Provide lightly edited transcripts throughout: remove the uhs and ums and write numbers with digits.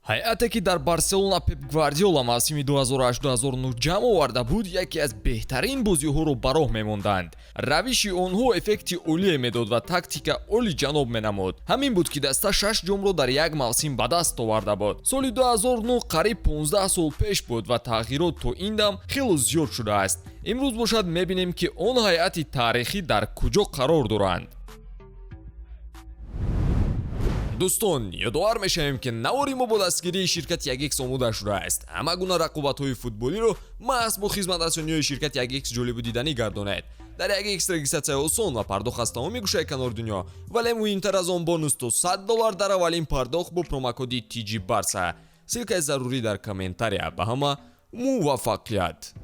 Ҳайате, ки дар Барселона Пеп Гвардиола мавсими 2008-2009 ҷамъ оварда буд, яке аз беҳтарин бозиҳоро ба роҳ мемонданд. Равиши онҳо эффекти олие медод ва тактика олиҷаноб менамуд. Ҳамин буд, ки даста шаш ҷомро дар як мавсим ба даст оварда буд. Соли 2009 қариб 15 сол пеш буд ва тағйирот то ин дам хело зиёд шудааст. Имрӯз бошад, мебинем, ки он ҳайати таърихӣ дар куҷо қарор доранд. Дӯстон, ёдовар мешавем, ки навори мо бо дастгирии ширкати Ягикс омода шудааст. Ҳама гуна рақобатҳои футболиро маҳз бо хизматрасониҳои ширкати Ягикс ҷолибу диданӣ гардонед. Дар Ягикс регистратсия осон ва пардохт аз тамоми гӯшаи канори дунё, вале муҳимтар аз он, бонус то 100 доллар дар аввалин пардохт бо промокоди TG Барса. Ссылкаи зарурӣ дар комментария. Ба ҳама муваффақият!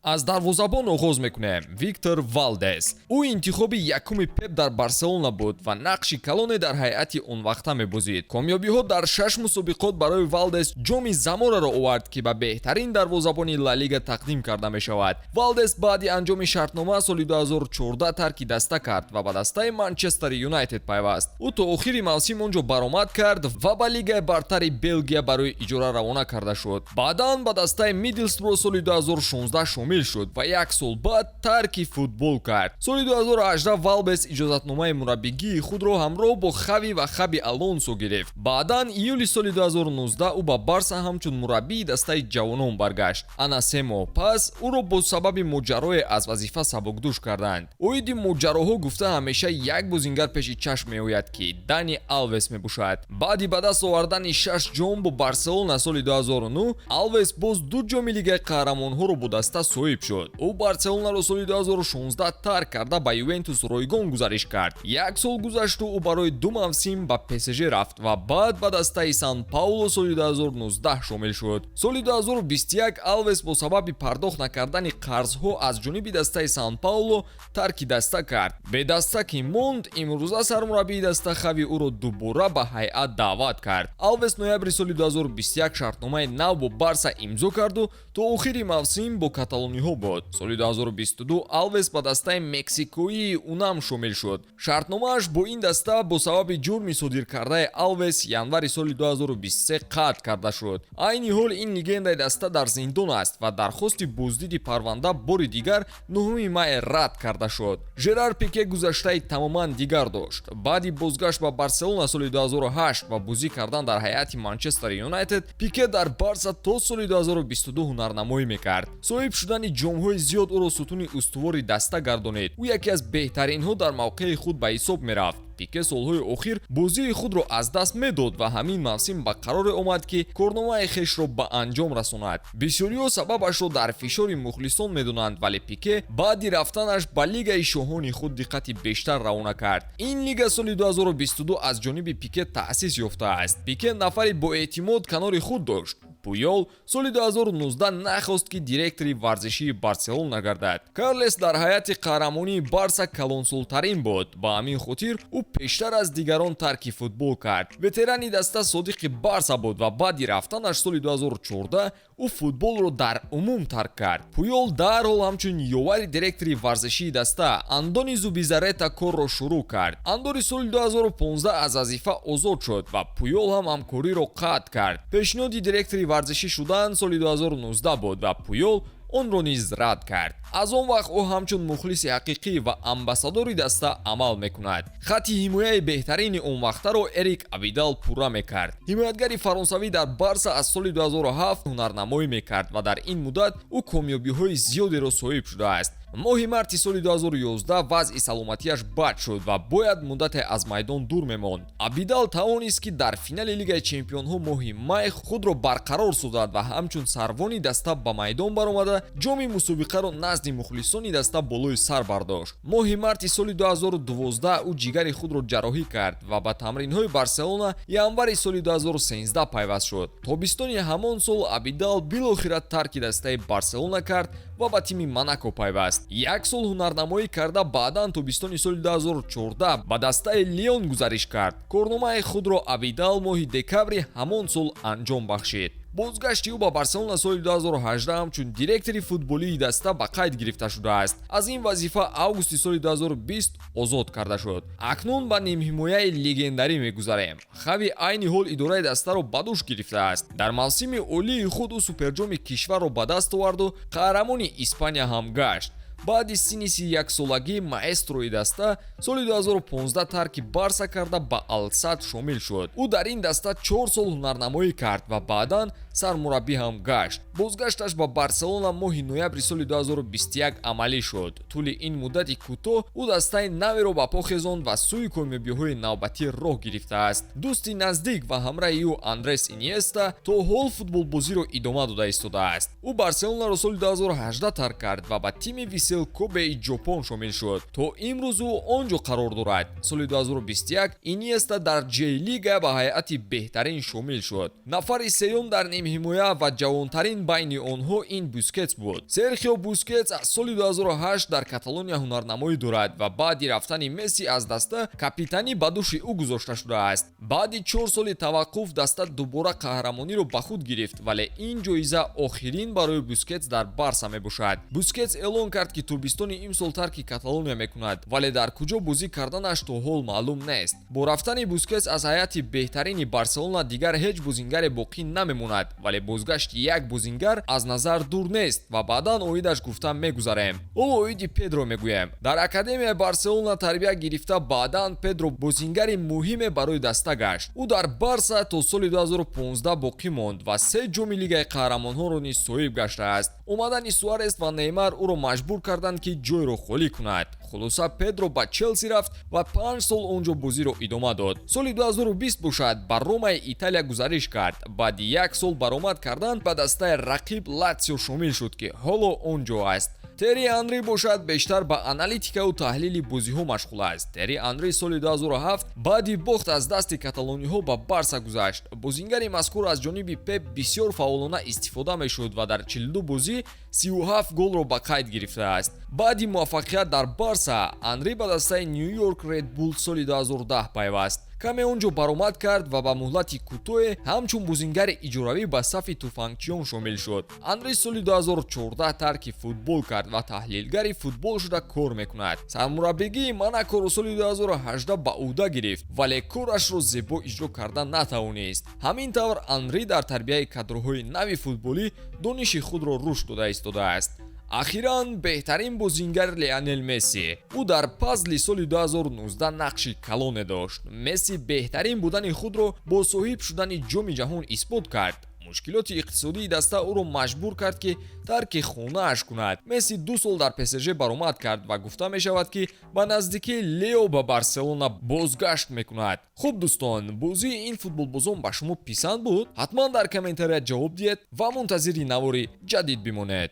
Аз дарвозабон оғоз мекунем. Виктор Валдес. Ӯ интихоби якуми Пеп дар Барселона буд ва нақши калоне дар ҳайати онвақта мебозид. Комёбиҳо дар шаш мусобиқот барои Валдес ҷоми Замораро овард, ки ба беҳтарин дарвозабони Ла Лига тақдим карда мешавад. Валдес баъди анҷоми шартнома соли 2014 тарки даста кард ва ба дастаи Манчестер Юнайтед пайваст. Ӯ то охири мавсим он ҷо баромад кард ва ба Лигаи бартари Белгия барои иҷора равона карда шуд. Баъдан ба дастаи Мидлсбро соли 2016 шомил шуд ва як сол баъд тарки футбол кард. Соли 2018 Валдес иҷозатномаи мураббигии худро ҳамроҳ бо Хави ва Хаби Алонсо гирифт. Баъдан июли соли 2019 ӯ ба Барса ҳамчун мураббии дастаи ҷавонон баргашт. Ана 3 моҳ пас ӯро бо сабаби моҷарое аз вазифа сабукдӯш карданд. Оиди моҷароҳо гуфта, ҳамеша як бозингар пеши чашм меояд, ки Дани Алвес мебошад. Баъди ба даст овардани шаш ҷом бо Барселона соли 2009, Алвес боз ду ҷоми Лигаи қаҳрамонҳоро бо даста соҳиб шуд. Ӯ Барселонаро соли 2016 тарк карда, ба Ювентус ройгон гузариш кард. Як сол гузашту ӯ барои ду мавсим ба ПСЖ рафт ва баъд ба дастаи Сан Пауло соли 2019 шомил шуд. Соли 2021 Алвес бо сабаби пардохт накардани қарзҳо аз ҷониби дастаи Сан Пауло тарки даста кард. Бедаста ки монд, имрӯза сармураббии даста Хави ӯро дубора ба ҳайат даъват кард. Алвес ноябри соли 2021 шартномаи нав бо Барса имзо карду то охири мавсим бо каталониҳо буд. Соли 2022 Алвес ба дастаи мексикоии Унам шомил шуд. Шартномааш бо ин даста бо сабаби ҷурми содиркардаи Алвес январи соли 2023 қатъ карда шуд. Айни ҳол ин легендаи даста дар зиндон аст ва дархости боздиди парванда бори дигар 9 май рад карда шуд. Жерар Пике гузаштаи тамоман дигар дошт. Баъди бозгашт ба Барселона соли 2008 ва бозӣ кардан дар ҳайати Манчестер Юнайтед, Пике дар Барса то соли 2022 ҳунарнамоӣ мекард. Соҳиб шудани ҷомҳои зиёд ӯро сутуни устувори даста гардонид. Ӯ яке аз беҳтаринҳо дар мавқеи худ ба ҳисоб мерафт. Пике солҳои охир бозии худро аз даст медод ва ҳамин мавсим ба қароре омад, ки корномаи хешро ба анҷом расонад. Бисёриҳо сабабашро дар фишори мухлисон медонанд, вале Пике баъди рафтанаш ба Лигаи шоҳони худ диққати бештар равона кард. Ин лига соли 2022 аз ҷониби Пике таъсис ёфтааст. Пике нафари боэътимод канори худ дошт. Пуёл соли 2019 нахост, ки директори варзишии Барселона гардад. Карлес дар ҳайати қаҳрамонии Барса калонсолтарин буд, ба ҳамин хотир ӯ пештар аз дигарон тарки футбол кард. Ветерани даста содиқи Барса буд ва баъди рафтанаш соли 2014 ӯ футболро дар умум тарк кард. Пуёл дарҳол ҳамчун ёвари директори варзишии даста Андони Зубизарета корро шурӯъ кард. Андони соли 2015 аз вазифа озод шуд ва Пуёл ҳам ҳамкориро қатъ кард. Пешниҳоди директори варзишӣ шудан соли 2019 буд ва Пуёл онро низ рад кард. Аз он вақт ӯ ҳамчун мухлиси ҳақиқӣ ва амбассадори даста амал мекунад. Хатти ҳимояи беҳтарини он вақтаро Эрик Абидал пурра мекард. Ҳимоятгари фаронсавӣ дар Барса аз соли 2007 ҳунарнамоӣ мекард ва дар ин муддат ӯ комёбиҳои зиёдеро соҳиб шудааст. Моҳи марти соли 2011 вазъи саломатиаш бад шуд ва бояд муддате аз майдон дур мемонд. Абидал тавонист, ки дар финали Лигаи чемпионҳо моҳи май худро барқарор созад ва ҳамчун сарвони даста ба майдон баромада, ҷоми мусобиқаро назди мухлисони даста болои сар бардошт. Моҳи марти соли 2012 ӯ ҷигари худро ҷарроҳӣ кард ва ба тамринҳои Барселона январи соли 2013 пайваст шуд. Тобистони ҳамон сол Абидал билохира тарки дастаи Барселона кард ва ба тими Монако пайваст. Як сол ҳунарнамоӣ карда, баъдан тобистони соли 2014 ба дастаи Лион гузариш кард. Корномаи худро Абидал моҳи декабри ҳамон сол анҷом бахшид. Бозгашти ӯ ба Барселона соли 2018 ҳамчун директори футболии даста ба қайд гирифта шудааст. Аз ин вазифа августи соли 2020 озод карда шуд. Акнун ба нимҳимояи легендарӣ мегузарем. Хави айни ҳол идораи дастаро ба дӯш гирифтааст. Дар мавсими олии худ ӯ суперҷоми кишварро ба даст оварду қаҳрамони Испания ҳам гашт. Баъди синни 31-солагӣ маэстрои даста соли 2015 тарки Барса карда, ба Алсад шомил шуд. Ӯ дар ин даста 4 сол ҳунарнамоӣ кард ва баъдан сармураббӣ ҳам гашт. Бозгашташ ба Барселона моҳи ноябри соли 2021 амалӣ шуд. Тӯли ин муддати кӯтоҳ ӯ дастаи наверо ба по хезонд ва сӯи комёбиҳои навбатӣ роҳ гирифтааст. Дӯсти наздик ва ҳамраҳи ӯ Андрес Иниеста то ҳол футболбозиро идома дода истодааст. Ӯ Барселонаро соли 2018 тарк кард ва ба тими Висел Кобеи Ҷопон шомил шуд. То имрӯз ӯ он ҷо қарор дорад. Соли 2021 Иниеста дар Ҷей-лига ба ҳайати беҳтарин шомил шуд. Нафари сеюм дар нимҳимоя ва ҷавонтарин байни онҳо ин Бускетс буд. Серхио Бускетс аз соли 2008 дар Каталония ҳунарнамоӣ дорад ва баъди рафтани Месси аз даста капитанӣ ба дӯши ӯ гузошта шудааст. Баъди 4 соли таваққуф даста дубора қаҳрамониро ба худ гирифт, вале ин ҷоиза охирин барои Бускетс дар Барса мебошад. Бускетс эълон кард, ки тобистони имсол тарки Каталония мекунад, вале дар куҷо бозӣ карданаш то ҳол маълум нест. Бо рафтани Бускетс аз ҳайати беҳтарини Барселона дигар ҳеҷ бозингаре боқӣ намемонад, вале бозгашти як бозингар аз назар дур нест ва баъдан оидаш гуфта мегузарем. Ҳоло оиди Педро мегӯем. Дар академияи Барселона тарбия гирифта, баъдан Педро бозингари муҳиме барои даста гашт. Ӯ дар Барса то соли 2015 боқӣ монд ва се ҷоми Лигаи қаҳрамонҳоро низ соҳиб гаштааст. Омадани Суарес ва Неймар ӯро маҷбур карданд, ки ҷойро холӣ кунад. Хулоса, Педро ба Челси рафт ва 5 сол он ҷо бозиро идома дод. Соли 2020 бошад, ба Ромаи Италия гузариш кард. Баъди як сол баромад кардан, ба дастаи рақиб Латсио шомил шуд, ки ҳоло он ҷо аст. Тери Анри бошад, бештар ба аналитикаву таҳлили бозиҳо машғул аст. Тери Анри соли 2007 баъди бохт аз дасти каталониҳо ба Барса гузашт. Бозингари мазкур аз ҷониби Пеп бисёр фаъолона истифода мешуд ва дар 42 бозӣ 37 голро ба қайд гирифтааст. Баъди муваффақият дар Барса Анри ба дастаи Ню-Йорк Ред Булл соли 2010 пайваст. Каме он ҷо баромад кард ва ба муҳлати кӯтоҳе ҳамчун бозингари иҷоравӣ ба сафи туфангчиён шомил шуд. Анри соли 2014 тарки футбол кард ва таҳлилгари футбол шуда кор мекунад. Сармураббигии Монакоро соли 2018 ба ӯҳда гирифт, вале корашро зебо иҷро карда натавонист. Ҳамин тавр, Анри дар тарбияи кадрҳои нави футболӣ дониши худро рушд дода истодааст. Ахиран, беҳтарин бозингар Леонел Месси. Ӯ дар пазли соли 2019 нақши калоне дошт. Месси беҳтарин будани худро бо соҳиб шудани Ҷоми ҷаҳон исбот кард. Мушкилоти иқтисодии даста ӯро маҷбур кард, ки тарки хонааш кунад. Месси 2 сол дар ПСЖ баромад кард ва гуфта мешавад, ки ба наздикӣ Лео ба Барселона бозгашт мекунад. Хуб, дӯстон, бозии ин футболбозон ба шумо писанд буд? Ҳатман дар комментария ҷавоб диҳед ва мунтазири навори ҷадид бимонед.